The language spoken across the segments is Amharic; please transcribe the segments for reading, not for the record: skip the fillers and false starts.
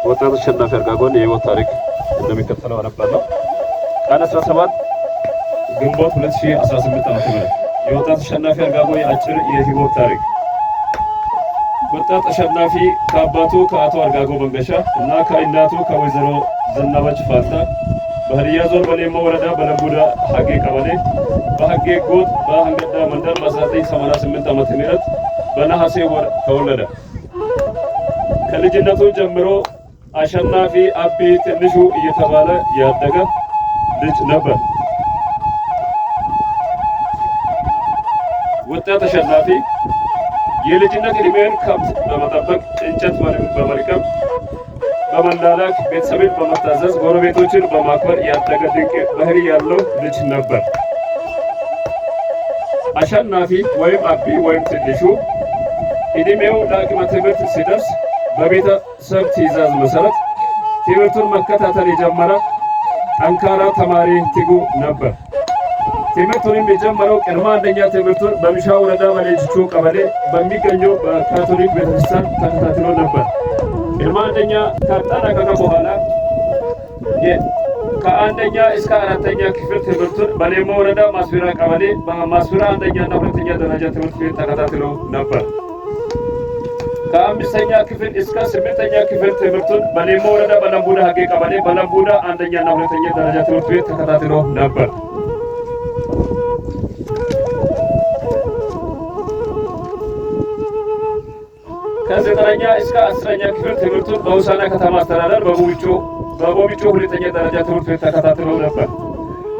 ወጣት አሸናፊ አርጋጎን የህይወት ታሪክ እንደሚከተለው አነባለሁ። ቀን 17 ግንቦት 2018 ዓ.ም። የወጣት አሸናፊ አርጋጎ የአጭር የህይወት ታሪክ። ወጣት አሸናፊ ከአባቱ ከአቶ አርጋጎ መንገሻ እና ከእናቱ ከወይዘሮ ዘነበች ፋንታ በሀዲያ ዞን በሌሞ ወረዳ በለምቡዳ ሀጌ ቀበሌ በሀጌ ጎጥ በአንገዳ መንደር በ1988 ዓ.ም በነሐሴ ወር ተወለደ። ከልጅነቱ ጀምሮ አሸናፊ አቢ ትንሹ እየተባለ ያደገ ልጅ ነበር። ወጣት አሸናፊ የልጅነት ዕድሜውን ከብት በመጠበቅ፣ እንጨት በመልቀም፣ በመላላክ፣ ቤተሰብን በመታዘዝ፣ ጎረቤቶችን በማክበር ያደገ ድንቅ ባህሪ ያለው ልጅ ነበር። አሸናፊ ወይም አቢ ወይም ትንሹ ዕድሜው ለአቅመ ትምህርት ሲደርስ በቤተሰብ ትዕዛዝ መሰረት ትምህርቱን መከታተል የጀመረ ጠንካራ ተማሪ ትጉ ነበር። ትምህርቱንም የጀመረው ቅድመ አንደኛ ትምህርቱን በሚሻ ወረዳ በሌጅቹ ቀበሌ በሚገኘው በካቶሊክ ቤተክርስቲያን ተከታትሎ ነበር። ቅድመ አንደኛ ካጠናቀቀ በኋላ ከአንደኛ እስከ አራተኛ ክፍል ትምህርቱን በሌሞ ወረዳ ማስፊራ ቀበሌ በማስፊራ አንደኛና ሁለተኛ ደረጃ ትምህርት ቤት ተከታትሎ ነበር። ከአምስተኛ ክፍል እስከ ስምንተኛ ክፍል ትምህርቱን በሌሞ ወረዳ በለምቡዳ ሀጌ ቀበሌ በለምቡዳ አንደኛና ሁለተኛ ደረጃ ትምህርት ቤት ተከታትሎ ነበር። ከዘጠነኛ እስከ 10ኛ ክፍል ትምህርቱን በሆሳዕና ከተማ አስተዳደር በቦቢቾ ሁለተኛ ደረጃ ትምህርት ቤት ተከታትሎ ነበር።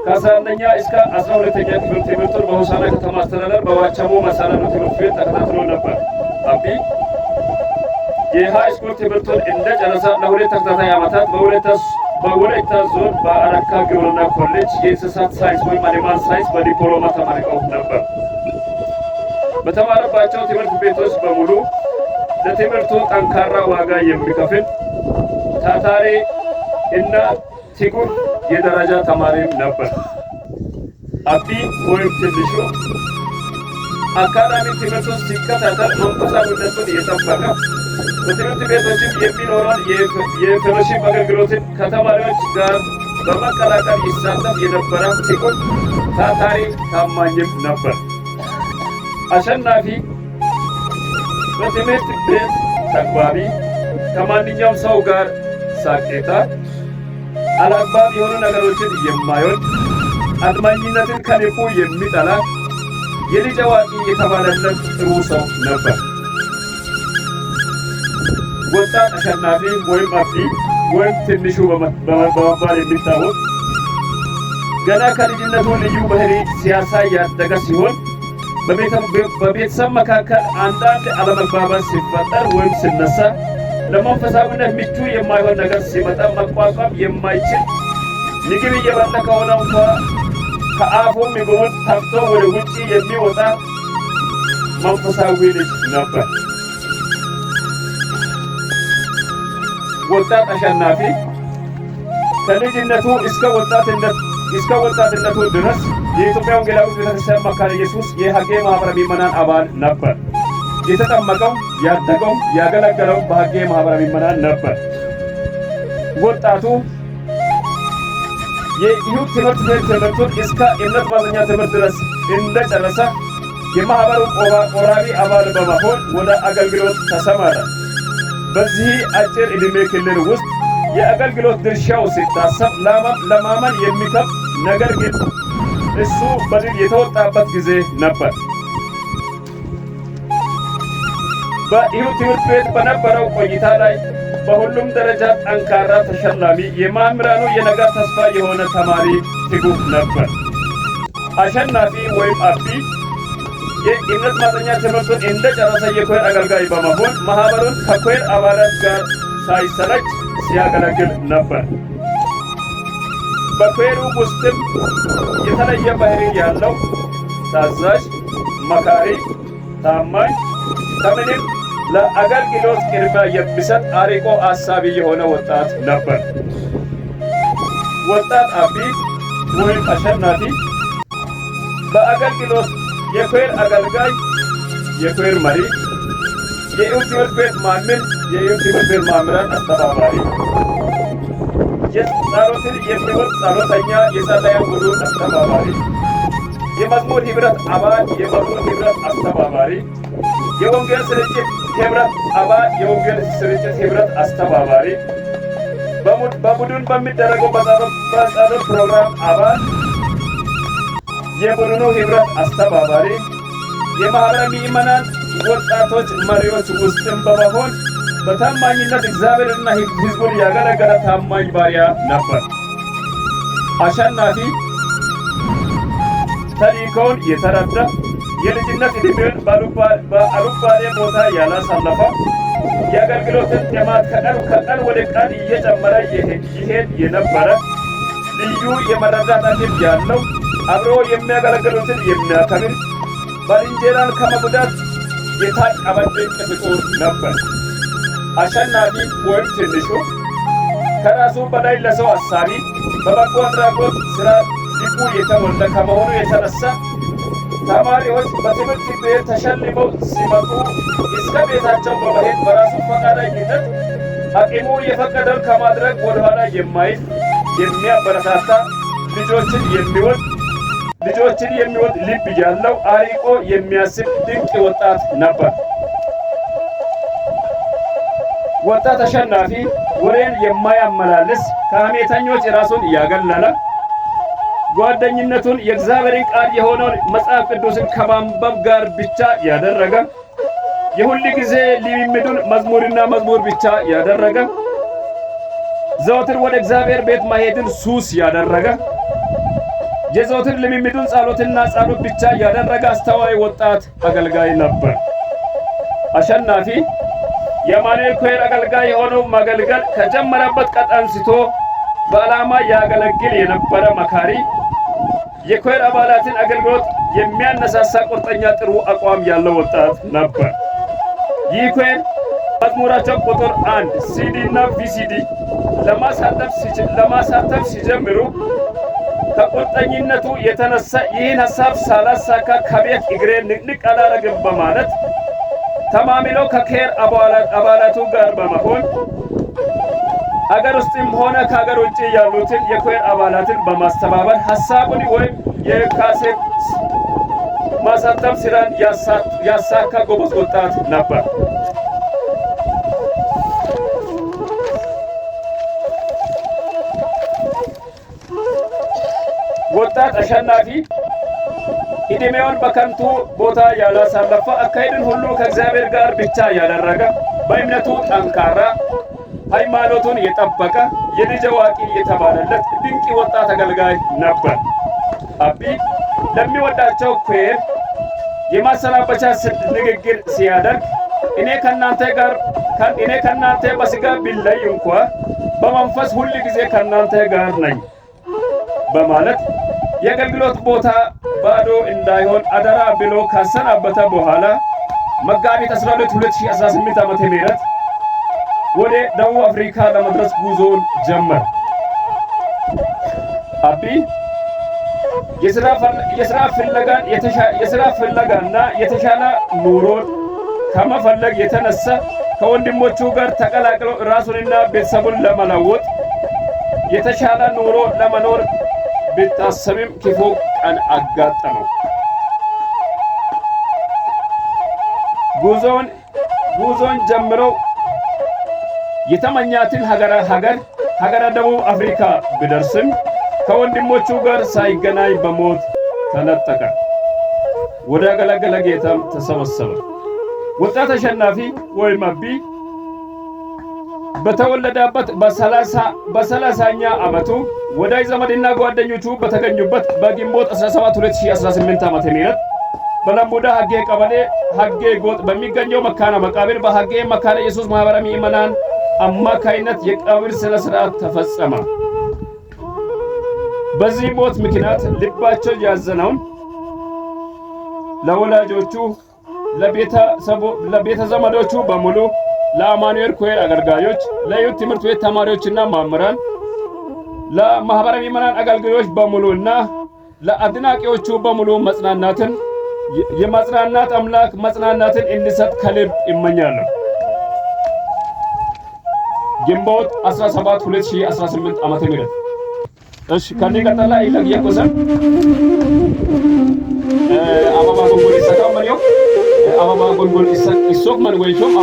ከ11ኛ እስከ 12ኛ ክፍል ትምህርቱን በሆሳዕና ከተማ አስተዳደር በዋቻሞ መሰናዶ ትምህርት ቤት ተከታትሎ ነበር። አቢ የ high school ትምህርቱን እንደጨረሰ ለሁለት ተከታታይ ዓመታት በወላይታ ዞን በአረካ ግብርና ኮሌጅ የእንስሳት ሳይንስ ወይም animal science በዲፕሎማ ተመርቀው ነበር። በተማረባቸው ትምህርት ቤቶች በሙሉ ለትምህርቱ ጠንካራ ዋጋ የሚከፍል ታታሪ እና ትጉህ የደረጃ ተማሪም ነበር። አቢ ወይም ትንሹ አካዳሚ ትምህርቱን ሲከታተል መንፈሳዊነቱን የጠበቀ፣ በትምህርት ቤቶችም የሚኖረውን የ fellowship አገልግሎትን ከተማሪዎች ጋር በመቀላቀል ይሳተፍ የነበረ ትጉህ፣ ታታሪ፣ ታማኝም ነበር። አሸናፊ በትምህርት ቤት ተግባቢ፣ ከማንኛውም ሰው ጋር ሳቂታ፣ አላግባብ የሆኑ ነገሮችን የማይወድ፣ አድመኝነትን ከልቡ የሚጠላ፣ የልጅ አዋቂ የተባለለት ጥሩ ሰው ነበር። ወጣት አሸናፊ ወይም አቢ ወይም ትንሹ በመባል የሚታወቅ ገና ከልጅነቱ ልዩ ባህሪ ሲያሳይ ያደገ ሲሆን በቤተሰብ መካከል አንዳንድ አለመግባባት ሲፈጠር ወይም ሲነሳ፣ ለመንፈሳዊነት ምቹ የማይሆን ነገር ሲመጣ መቋቋም የማይችል፣ ምግብ እየበላ ከሆነ እንኳ ከአፉ ምግቡን ተፍቶ ወደ ውጭ የሚወጣ መንፈሳዊ ልጅ ነበር። ወጣት አሸናፊ ከልጅነቱ እስከ ወጣትነቱ ድረስ የኢትዮጵያ ወንጌላዊት ቤተክርስቲያን መካነ ኢየሱስ የሀጌ ማህበረ ምዕመናን አባል ነበር። የተጠመቀው፣ ያደገው፣ ያገለገለው በሀጌ ማህበረ ምዕመናን ነበር። ወጣቱ የይሁድ ትምህርት ቤት ትምህርቱን እስከ እምነት ማጽኛ ትምህርት ድረስ እንደጨረሰ የማህበሩ ቆራቢ አባል በመሆን ወደ አገልግሎት ተሰማራ። በዚህ አጭር ዕድሜ ክልል ውስጥ የአገልግሎት ድርሻው ሲታሰብ ለማመን የሚከብድ፣ ነገር ግን እሱ በድል የተወጣበት ጊዜ ነበር። በይሁድ ትምህርት ቤት በነበረው ቆይታ ላይ በሁሉም ደረጃ ጠንካራ ተሸላሚ፣ የመምህራኑ የነገ ተስፋ የሆነ ተማሪ ትጉህ ነበር። አሸናፊ ወይም አቢ የእምነት ማጽኛ ትምህርቱን እንደጨረሰ የ choir አገልጋይ በመሆን ማህበሩን ከ choir አባላት ጋር ሳይሰለች ሲያገለግል ነበር። በ choir ኡ ውስጥም የተለየ ባህሪ ያለው፣ ታዛዥ፣ መካሪ፣ ታማኝ፣ ከምንም ለአገልግሎት ቅድሚያ የሚሰጥ፣ አርቆ አሳቢ የሆነ ወጣት ነበር። ወጣት አቢ ወይም አሸናፊ በአገልግሎት የ choir አገልጋይ፣ የ choir መሪ፣ የኢዩ ትምህርት ቤት መምህር፣ የኢዩ ትምህርት ቤት መምህራን አስተባባሪ፣ የጸሎትን የሚወድ ጸሎተኛ፣ የጸለያን ቡድን አስተባባሪ፣ የመዝሙር ህብረት አባል፣ የመዝሙር ህብረት አስተባባሪ፣ የወንጌል ስርጭት ህብረት አባል፣ የወንጌል ስርጭት ህብረት አስተባባሪ፣ በቡድን በሚደረገው በጸሎት ፕሮግራም አባል፣ የቡድኑ ህብረት አስተባባሪ፣ የማኅበረ ምዕመናን ወጣቶች መሪዎች ውስጥም በመሆን በታማኝነት እግዚአብሔርና ሕዝቡን ያገለገለ ታማኝ ባሪያ ነበር። አሸናፊ ተልእኮውን የተረዳ፣ የልጅነት ዕድሜውን በአልባሌ ቦታ ያላሳለፈ፣ የአገልግሎትን ጥማት ከቀን ወደ ቀን እየጨመረ ይሄድ የነበረ፣ ልዩ የመረዳት አቅም ያለው፣ አብሮ የሚያገለግሉትን የሚያከብር፣ ባልንጀራን ከመጉዳት የታቀበ ድንቅ ፍጡር ነበር። አሸናፊ ወይም ትንሹ ከራሱ በላይ ለሰው አሳቢ፣ በበጎ አድራጎት ስራ ልቡ የተሞላ ከመሆኑ የተነሳ ተማሪዎች በትምህርት ቤት ተሸልመው ሲመጡ እስከ ቤታቸው በመሄድ በራሱ ፈቃደኝነት አቅሙ የፈቀደውን ከማድረግ ወደኋላ የማይል፣ የሚያበረታታ፣ ልጆችን የሚወድ ልብ ያለው፣ አርቆ የሚያስብ ድንቅ ወጣት ነበር። ወጣት አሸናፊ ወሬን የማያመላልስ፣ ከሐሜተኞች ራሱን ያገለለ፣ ጓደኝነቱን የእግዚአብሔርን ቃል የሆነውን መጽሐፍ ቅዱስን ከማንበብ ጋር ብቻ ያደረገ፣ የሁል ጊዜ ልምምዱን መዝሙርና መዝሙር ብቻ ያደረገ፣ ዘወትር ወደ እግዚአብሔር ቤት መሄድን ሱስ ያደረገ፣ የዘወትር ልምምዱን ጸሎትና ጸሎት ብቻ ያደረገ አስተዋይ ወጣት አገልጋይ ነበር። አሸናፊ የአማኑኤል choir አገልጋይ የሆነው ማገልገል ከጀመረበት ቀን አንስቶ በዓላማ ያገለግል የነበረ መካሪ፣ የ choir አባላትን አገልግሎት የሚያነሳሳ ቁርጠኛ፣ ጥሩ አቋም ያለው ወጣት ነበር። ይህ choir መዝሙራቸው ቁጥር 1 ሲዲ እና VCD ለማሳተም ሲጀምሩ ከቁርጠኝነቱ የተነሳ ይህን ሐሳብ ሳላሳካ ከቤት እግሬን ንቅንቅ አላረግም በማለት ተማምለው ከ choir አባላቱ ጋር በመሆን አገር ውስጥም ሆነ ከሀገር ውጭ ያሉትን የ choir አባላትን በማስተባበር ሐሳቡን ወይም የካሴት ማሳተም ስራን ያሳካ ጎበዝ ወጣት ነበር። ወጣት አሸናፊ ዕድሜውን በከንቱ ቦታ ያላሳለፈ፣ አካሄድን ሁሉ ከእግዚአብሔር ጋር ብቻ ያደረገ፣ በእምነቱ ጠንካራ፣ ሃይማኖቱን የጠበቀ፣ የልጅ አዋቂ የተባለለት ድንቅ ወጣት አገልጋይ ነበር። አቢ ለሚወዳቸው choir የማሰናበቻ ንግግር ሲያደርግ እኔ ከናንተ በስጋ ብለይ እንኳ በመንፈስ ሁል ጊዜ ከናንተ ጋር ነኝ በማለት የአገልግሎት ቦታ ባዶ እንዳይሆን አደራ ብሎ ካሰናበተ በኋላ መጋቢት 12 2018 ዓ.ም ወደ ደቡብ አፍሪካ ለመድረስ ጉዞውን ጀመረ። አቢ የስራ ፍለጋና የተሻለ ኑሮን ከመፈለግ የተነሳ ከወንድሞቹ ጋር ተቀላቅሎ ራሱንና ቤተሰቡን ለመለወጥ የተሻለ ኑሮ ለመኖር ቢታሰብም ክፉ ቀን አጋጠመው። ጉዞን ጀምረው የተመኛትን ሀገረ ደቡብ አፍሪካ ቢደርስም ከወንድሞቹ ጋር ሳይገናኝ በሞት ተነጠቀ። ወደ አገለገለ ጌታም ተሰበሰበ። ወጣት አሸናፊ ወይም አቢ በተወለደበት በ30ኛ ዓመቱ ወዳጅ ዘመድና ጓደኞቹ በተገኙበት በግንቦት 17 2018 ዓ.ም በለምቡዳ ሀጌ ቀበሌ ሀጌ ጎጥ በሚገኘው መካነ መቃብር በሀጌ መካነ ኢየሱስ ማኅበረ ምዕመናን አማካይነት የቀብር ስነ ስርዓት ተፈጸመ። በዚህ ሞት ምክንያት ልባቸው ያዘነውን ለወላጆቹ፣ ለቤተ ዘመዶቹ በሙሉ፣ ለአማኑኤል choir አገልጋዮች፣ ለዩት ትምህርት ቤት ተማሪዎችና መምህራን፣ ለማኅበረ ምዕመናን አገልጋዮች በሙሉ እና ለአድናቂዎቹ በሙሉ መጽናናትን የማጽናናት አምላክ መጽናናትን እንዲሰጥ ከልብ እመኛለሁ። ግንቦት 17 2018 ዓመተ ምህረት። እሺ፣ ከኒ ቀጠላ ይለግ የቆሰ አበባ ጎንጎል ይሰካው መንዮ አበባ ጎንጎል ይሶክ መን ወይቶም